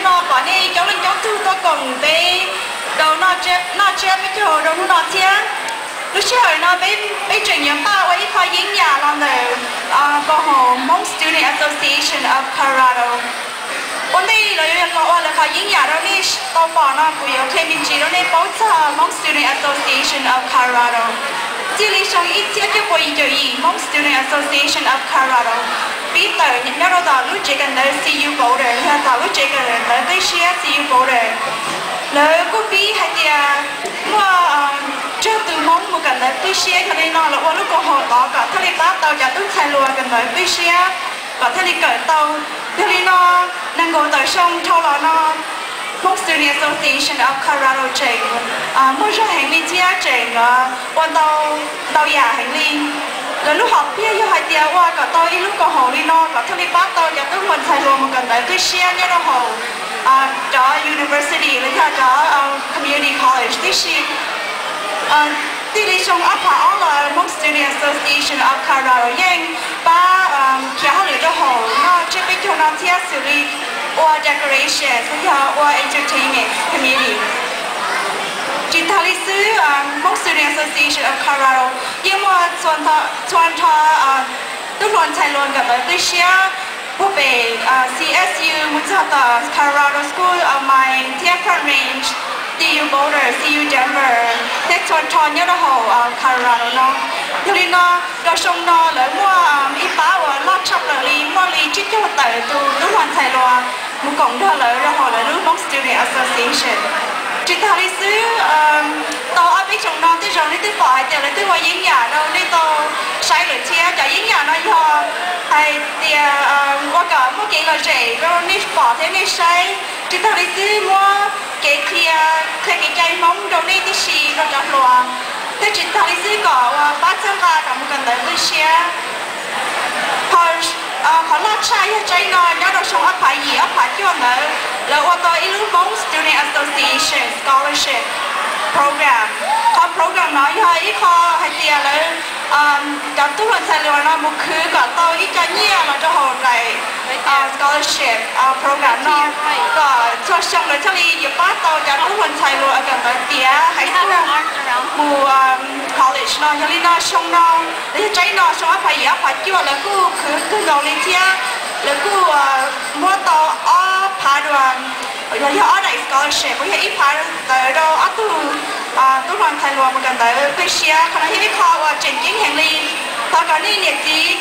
no pom nej coob leej coob tug tuaj koom peb rau noj tsiab peb caug rau hnub no thiab. Lub sij hawm no peb tseem yuav npaj ua ib qho yeeb yam los ntawm koom haum Hmong Student Association of Colorado. Ua ntej los yuav los ua lawv qhov yeeb yam rau nej tau pom no, kuv yuav qhia me ntsis rau nej paub txog Hmong Student Association of Colorado. Txij li xyoo ib txhiab cuaj puas yim caum yim, Hmong Student Association of Colorado pib tawm nyob rau tom lub tsev kawm ntawv C U Boulder, yog tom lub tsev kawm ntawv qib siab C U Boulder. Lawv kuj pib hais tias muaj tsawg tus Hmoob mus kawm ntawv qib siab, yog li no lawv ua lub koom haum tod kom thiaj li pab tau cov tub ntxhais hluas kawm ntawv qib siab kom thiaj li kawm tau. Yog li no, nees nkaum tawm xyoo dhau los no, Hmong Student Association of Colorado tseem muaj zog heev li thiab tseem ua tau ntau yam heev li. Lawv lub hom phiaj yog hais tias ua kom tau ib lub koom haum li no kom thiaj li pab tau cov tub hluas ntxhais hluas mus kawm ntawv qib siab nyob rau hauv cov university los yog cov community college tib si. Txij li xyoo ob phav ob los, Hmong Student Association of Colorado yeej pab khiav hauj lwm rau hauv noj tsiab peb caug no thiab, xws li ua decoration los yog ua entertainment committee. Tsis tas li xwb, Hmong Student Association of Colorado yeej muaj txhua nrho tub hluas ntxhais hluas kawm ntawv qib siab puag pem C S U mus txog tom Colorado School of Mines thiab Front Range, C U Boulder, C U Denver, thiab txhua nrho nyob rau hauv Colorado no. Yog li no, rau xyoo no lawv muaj ib pab uas loj tshaj plaws li, muaj li tsib caug tawm tus tub hluas ntxhais hluas mus koom nrog lawv rau hauv lawv lub Hmong Student Association. Tsis tas li xwb, tau ob peb xyoo no tej zaum nej twb pom hais tias lawv twb ua yeeb yam rau nej tau saib lawm thiab. Cov yeeb yam no yog hais tias ua kom muaj kev lom zem rau nej pom thiab nej saib. Tsis tas li xwb, muab kev qhia, qhia kev cai Hmoob rau nej tib si rau cov hluas, thiab tsis tas li xwb kom ua pab txhawb nqa kom mus kawm ntawv qib siab. Qhov loj tshaj yog tsaib no nyob rau xyoo ob phav yim ob phav cuaj ntawd, lawv ua tau ib lub Hmong Student Association Scholarship Program. Qhov program no yog ib qho hais tias lawv cov tub hluas ntxhais hluas no mus khwv kom tau ib co nyiaj los rau hauv daim scholarship program no, kom txhua xyoo lawv thiaj li yuav pab tau cov tub hluas ntxhais hluas kawm ntawv tiav hais tias mus college no. Yog li no xyoo no, los yog tsaib no xyoo ob phav yim ob phav cuaj lawv kuj khwv kawg nkaus li thiab. Lawv kuj muab tau ob phav dua, los yog ob daim scholarship, uas yog ib phav ntawd rau ob tug tub hluas ntxhais hluas mus kawm ntawv qib siab. Qhov no yog ib qho uas tseem ceeb heev li. Thov kom nej niam txiv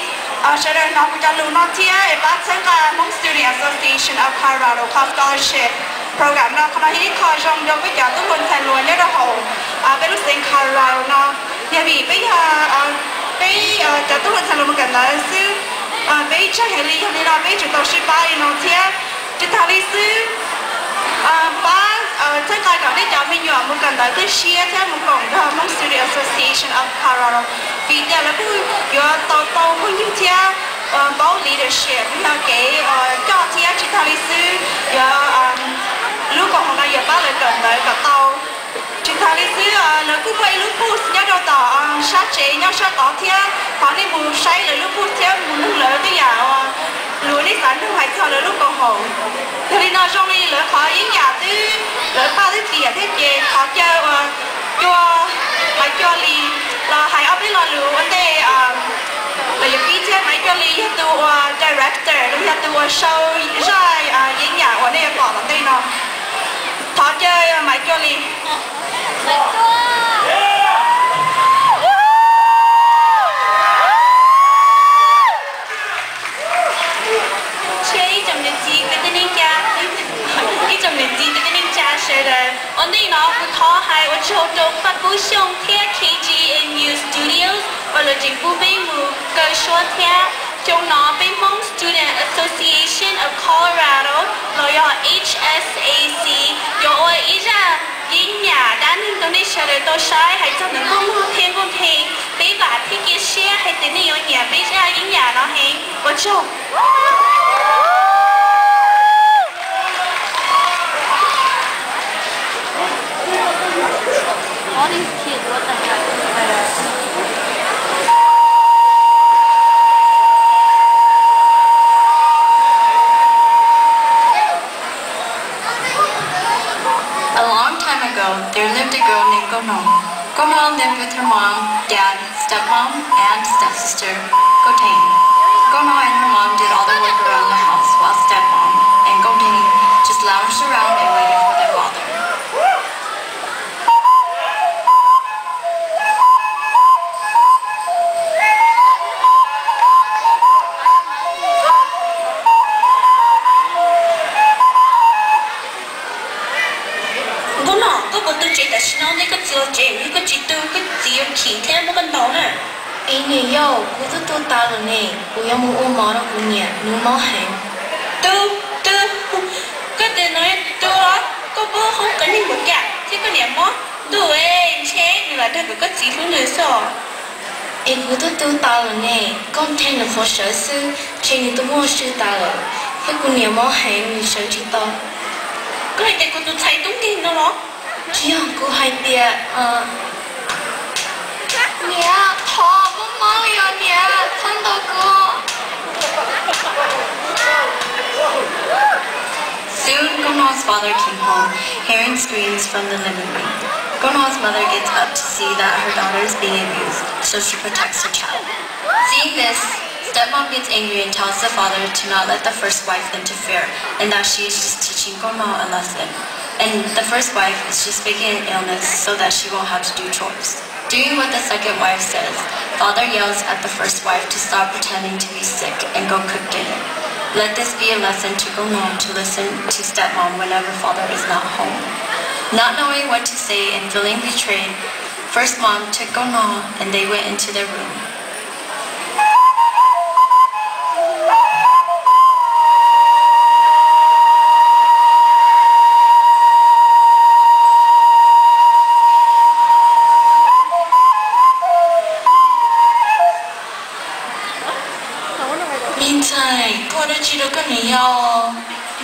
sawv daws hnov kuv cov lus no thiab es pab txhawb nqa Hmong Student Association of Colorado qhov scholarship program no. Qhov no yog ib qho zoo rau peb cov tub hluas ntxhais hluas nyob rau hauv peb lub xeev Colorado no. Yog vim peb yog peb cov tub hluas ntxhais hluas mus kawm ntawv xwb, peb tsawg heev li, yog li no peb tsum tau sib pab li no thiab. Tsis tas li xwb, pab txhawb nqa kom nej cov me nyuam mus kawm ntawv qib siab thiab mus koom nrog Hmong Student Association of Colorado, vim tias lawv kuj yuav tau tau phooj ywg thiab paub leadership, yog kev coj thiab. Tsis tas li xwb, yuav lub koom haum no yuav pab lawv kawm ntawv kom tau. Tsis tas li xwb, lawv kuj muaj ib lub booth nyob rau tom sab tsev nyob sab tod thiab, thov nej mus saib lawv lub booth thiab mus nug lawv tej yam uas lus nej xav nug hais txog lawv lub koom haum. Yog li no zoo li lawv qhov yeeb yam twb, lawv paj twb tiam thiab ces thov caw uas cua, Maiv Cua Lis los hais ob peb lo lus ua ntej. Lawv yuav pib thiab, Maiv Cua Lis yog tus uas director los yog tus uas sau zaj yeeb yam uas nej yuav pom tom ntej no. Thov caw Maiv Cua Lis. Ib tsoom niam txiv kwv tij neej tsa, ib tsoom niam txiv kwv tij neej tsa sawv daws, ua ntej no kuv thov hais ua tsaug rau Paj Kub Xyooj thiab K G N U Studios uas lawv tseem pub peb mus kaw suab thiab. Xyoo no peb Hmong Student Association of Colorado los yog H S A C yuav ua ib zaj yeeb yam dab neeg rau nej sawv daws tau saib hais txog ntawm nkauj mog thiab nkauj nthee. Peb vam thiab cia siab hais tias nej yuav nyiam peb zaj yeeb yam no heev. Ua tsaug. Kono. Kono lived with her mom, dad, stepmom, and stepsister, Koteng. Kono and her mom did all the work around the house while stepmom and Koteng just lounged around and waited for their father. Nkauj Nog, koj puas tu tsev tam sim no ntej koj txiv los tsev? Yog koj tsis tu, koj txiv yuav chim thiab muab koj ntaus na. Es niam yau, kuv twb tu tas lawm ne, kuv yuav mus ua mov rau kuv niam, nws mob heev. Tu, tu, koj tias no tu los? Koj pub hoob qev neeg npaum cas thiab koj niam mob? Ntuj, ntshe nws lam dag kom koj txiv hlub nws xwb os. Es kuv twb tu tas lawm ne, koj nthe nws qhuav sawv xwb, ntshe nws twb muaj hwj tas lawm, thiab kuv niam mob heev nws sawv tsis tau. Koj hais tias kuv tus ntxhais tub nkeeg no los? Tsis yog, kuv hais tias, niam, thov koj mob li os niam, txhob ntaus kuv. Soon, Kono's father came home, hearing screams from the living room. Kono's mother gets up to see that her daughter is being abused, so she protects her child. Seeing this, stepmom gets angry and tells the father to not let the first wife interfere and that she is just teaching Kono a lesson. And the first wife is just faking an illness so that she won't have to do chores. Doing what the second wife says, father yells at the first wife to stop pretending to be sick and go cook dinner. Let this be a lesson to Kono to listen to stepmom whenever father is not home. Not knowing what to say and feeling betrayed, first mom took Kono and they went into their room. Me ntxhais, koj ua dab tsi rau koj niam yau?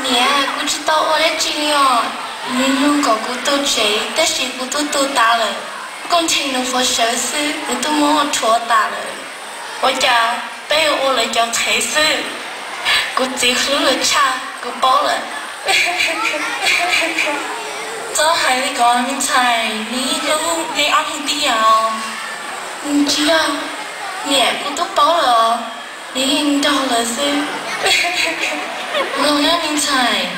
Niam, kuv tsis tau ua dab tsi li os. Nws nug kom kuv tu tsev tab sis kuv twb tu tas lawm. Koj nthe nws qhuav sawv xwb, nws twb muab rhuav tas lawm. Ua cas peb yuav ua lawv cov qhev xwb? Kuv txiv hlub lawv tshaj kuv paub lawm. Txhob hais li ko me ntxhais, nws yeej hlub nej ob leeg tib yam. Tsis yog, niam, kuv twb paub lawm os, nws yeej nrog lawv xwb. Zoo na me ntxhais,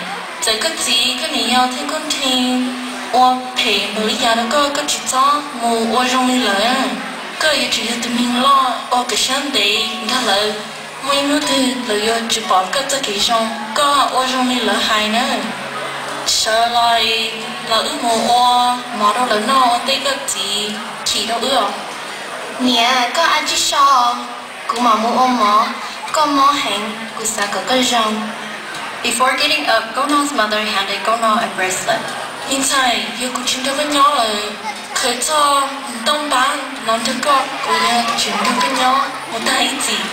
txawm koj txiv koj niam yau thiab koj nthe ua phem npaum li cas rau koj, koj tsis txhob mus ua zoo li lawv. Koj yuav tsum yog tus neeg loj ua kev siab ntev nkag lawv. Muaj ib hnub twg lawv yuav tsis pom koj txoj kev zoo, koj ua zoo li lawv hais na. Sawv los, los wb mus ua mov rau lawv noj ua ntej koj txiv chim rau wb os. Niam, koj ab tsi so, kuv mam mus ua mov, koj mob heev, kuv xav kom koj zoo. Before getting up, Kono's mother handed Kono a bracelet. Me ntxhais, yog kuv tsis nrog koj nyob lawm, khaws txoj ntoo npab no nrog koj, kuv yuav tsis nrog koj nyob mus tag ib txhis.